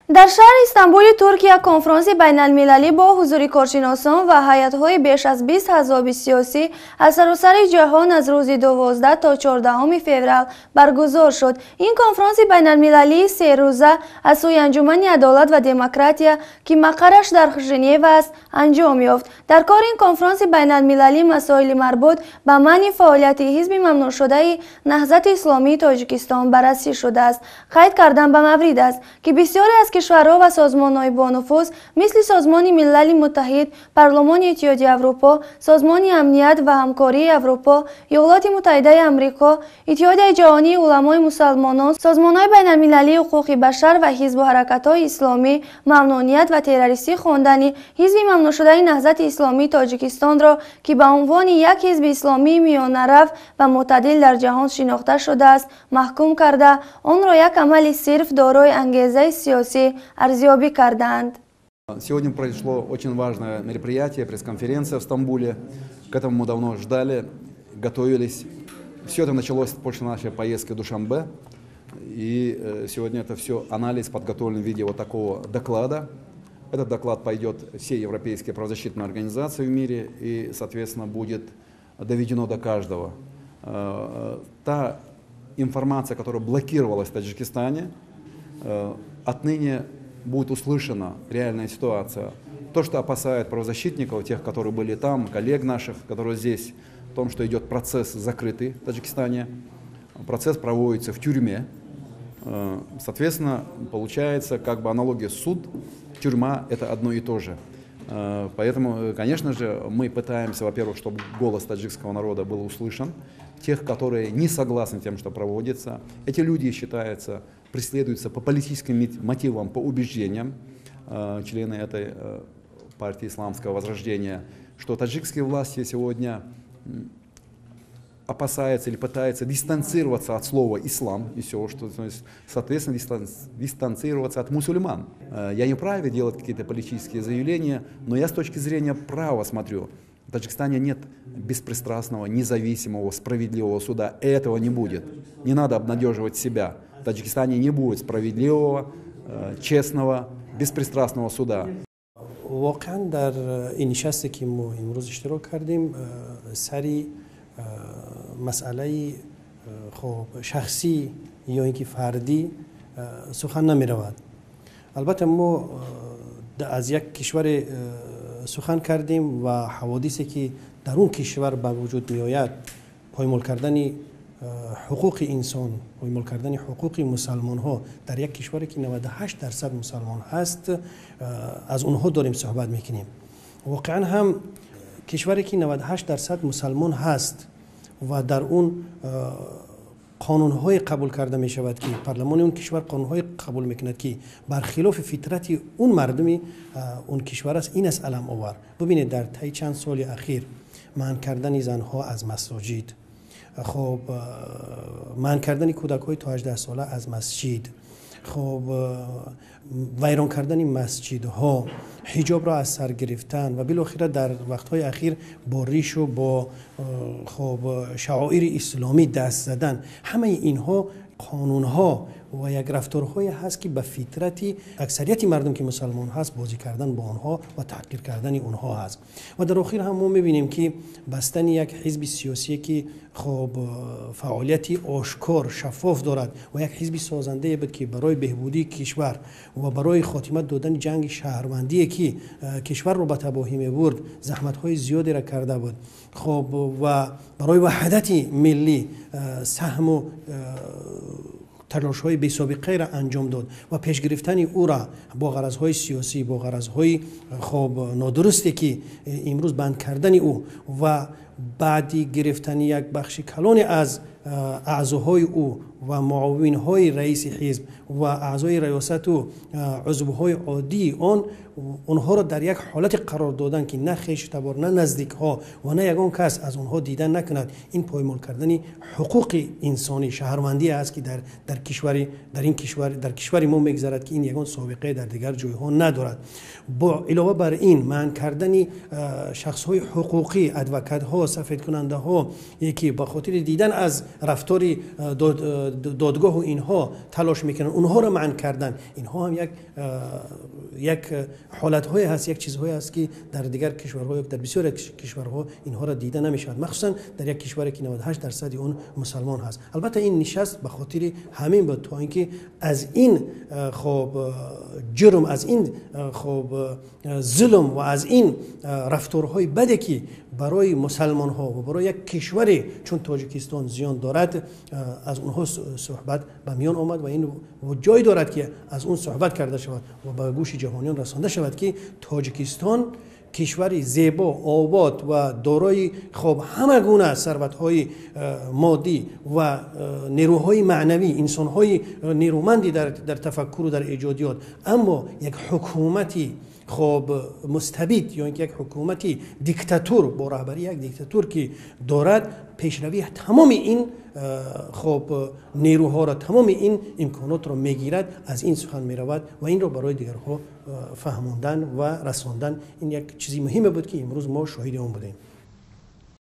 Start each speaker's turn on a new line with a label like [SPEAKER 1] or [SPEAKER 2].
[SPEAKER 1] Дар шаҳри Истанбули Туркия конфронси байналмилалӣ бо ҳузури коршиносон ва ҳайатҳои беш аз 20 аҳзоби сиёсӣ аз саросари ҷаҳон аз рӯзи 12 то 14 феврал баргузор шуд. Ин конфронси байналмилалии серӯза аз сӯи Анҷумани адолат ва демократия, ки мақарраш дар Женева аст, анҷом ёфт. Дар кори ин конфронси байналмилалӣ масоили марбут ба манъи фаъолияти ҳизби мамнӯъшудаи Наҳзати Исломии Тоҷикистон баррасӣ шудааст. Қайд кардан ба маврид аст, ки бисёре аз кишварҳо ва созмонҳои бонуфуз мисли Созмони Милали Муттаҳид, Парлумони Иттиҳоди Аврупо, Созмони Амният ва Ҳамкории Аврупо, Иёлоти Муттаҳидаи Амрико, Иттиҳодияи Ҷаҳонии Уламои Мусалмонон, созмонҳои байналмилалии ҳуқуқи башар ва ҳизбу ҳаракатҳои исломӣ мамнуният ва террористӣ хондани ҳизби мамнӯъшудаи Наҳзати Исломии Тоҷикистонро, ки ба унвони як ҳизби исломии миёнарав ва мӯътадил дар ҷаҳон шинохта шудааст, маҳкум карда, онро як амали сирф дорои ангезаи сиёсӣ арзёбӣ карданд.
[SPEAKER 2] Сегодня произошло очень важное мероприятие, пресс-конференция в Стамбуле. К этому мы давно ждали, готовились. Все это началось после нашей поездки в Душанбе. И сегодня это все анализ подготовлен в виде вот такого доклада. Этот доклад пойдет все европейские правозащитные организации в мире и, соответственно, будет доведено до каждого. Та информация, которая блокировалась в Таджикистане, отныне будет услышана реальная ситуация. То, что опасает правозащитников, тех, которые были там, коллег наших, которые здесь, в том, что идет процесс закрытый в Таджикистане, процесс проводится в тюрьме. Соответственно, получается как бы аналогия: суд, тюрьма – это одно и то же. Поэтому, конечно же, мы пытаемся, во-первых, чтобы голос таджикского народа был услышан, тех, которые не согласны тем, что проводится. Эти люди считаются, преследуются по политическим мотивам, по убеждениям, члены этой партии исламского возрождения, что таджикские власти сегодня опасаются или пытаются дистанцироваться от слова «ислам» и все, что, то есть, соответственно, дистанцироваться от мусульман. Я не вправе делать какие-то политические заявления, но я с точки зрения права смотрю. В Таджикистане нет беспристрастного, независимого, справедливого суда. Этого не будет. Не надо обнадеживать себя. В Таджикистане не будет справедливого, честного, беспристрастного суда.
[SPEAKER 3] Воқеан дар ин нишасте ки мо имрӯз иштирок кардем, сари масъалаи хоб шахсӣ ё ин ки фардӣ сухан намеравад. Албатта, мо аз як кишваре сухан кардем ва ҳаводисе ки дар он кишвар ба вуҷуд меояд, поймол кардани ҳуқуқи инсон, поймол кардани ҳуқуқи мусалмонҳо дар як кишваре ки 98% мусалмон ҳаст, аз онҳо дорем суҳбат мекунем. Воқеан ҳам кишваре ки 98% мусалмон ҳаст ва дар он қонунҳое қабул карда мешавад, ки парлумони он кишвар қонунҳое қабул мекунад, ки бархилофи фитрати он мардуми он кишвар аст, ин аст аламовар. Бубинед, дар таи чанд соли ахир манъ кардани занҳо аз масоҷид, хоб, манъ кардани кӯдакҳои то 18 сола аз масҷид, хоб, вайрон кардани масҷидҳо, ҳиҷобро аз сар гирифтан ва билохира дар вақтҳои ахир бо ришу бо, хоб, шаоири исломӣ даст задан, ҳамаи инҳо қонунҳо ва як рафторҳое ҳаст, ки ба фитрати аксарияти мардум, ки мусалмон ҳаст, бозӣ кардан бо онҳо ва таҳқир кардани онҳо ҳаст. Ва дар охир ҳам мо мебинем, ки бастани як ҳизби сиёсие, ки, хоб, фаъолияти ошкор, шаффоф дорад ва як ҳизби созандае буд, ки барои беҳбудии кишвар ва барои хотима додани ҷанги шаҳрвандие, ки кишварро ба табоҳӣ мебурд, заҳматҳои зиёдеро карда буд, хоб, ва барои ваҳдати миллӣ саҳму талошҳои бесобиқаеро анҷом дод ва пешгирифтани ӯра бо ғаразҳои сиёсӣ, бо ғаразҳои, хоб, нодурусте, ки имрӯз банд кардани ӯ ва баъди гирифтани як бахши калоне аз аъзоҳои ӯ ва муовинҳои раиси ҳизб ва аъзои раёсату узвҳои оддии он, онҳоро дар як ҳолате қарор додан, ки на хештабор, на наздикҳо ва на ягон кас аз онҳо дида накунад, ин поймол кардани ҳуқуқи инсонӣ, шаҳрвандӣ аст, ки дар кишвари дар ин кишвар, дар кишвари мо мегузарад, ки ин ягон собиқае дар дигар ҷойҳо надорад. Бо илова бар ин, манъ кардани шахсҳои ҳуқуқӣ, адвокатҳо, Сафедкунандаҳо, ки ба хотири дидан аз рафтори додгоҳу инҳо талош мекунанд, онҳоро манъ кардан, инҳо ҳам як ҳолатҳое ҳаст, як чизҳое ҳаст, ки дар дигар кишварҳо, дар бисёре кишварҳо инҳоро дида намешавад, махсусан дар як кишваре ки 98% он мусалмон ҳаст. Албатта, ин нишаст ба хотири ҳамин буд, то ин ки аз ин хоб ҷурм, аз ин хоб зулм ва аз ин рафторҳои баде, ки барои мусалмонҳо ва барои як кишваре чун Тоҷикистон зиён дорад, аз онҳо суҳбат ба миён омад ва ин ҷой дорад, ки аз он суҳбат карда шавад ва ба гӯши ҷаҳониён расонда шавад, ки Тоҷикистон кишвари зебо, обод ва дорои хоб ҳама гуна сарватҳои моддӣ ва нерӯҳои маънавӣ, инсонҳои нерӯманди дар тафаккуру дар эҷодиёт, аммо як ҳукумати хоб мустабид ё ин ки як ҳукумати диктатур бо раҳбарии як диктатур, ки дорад пешравии тамоми ин хоб нерӯҳоро, тамоми ин имконотро мегирад, аз ин сухан меравад ва инро барои дигарҳо фаҳмондан ва расондан ин як чизи муҳиме буд, ки имрӯз мо шоҳиди он будем.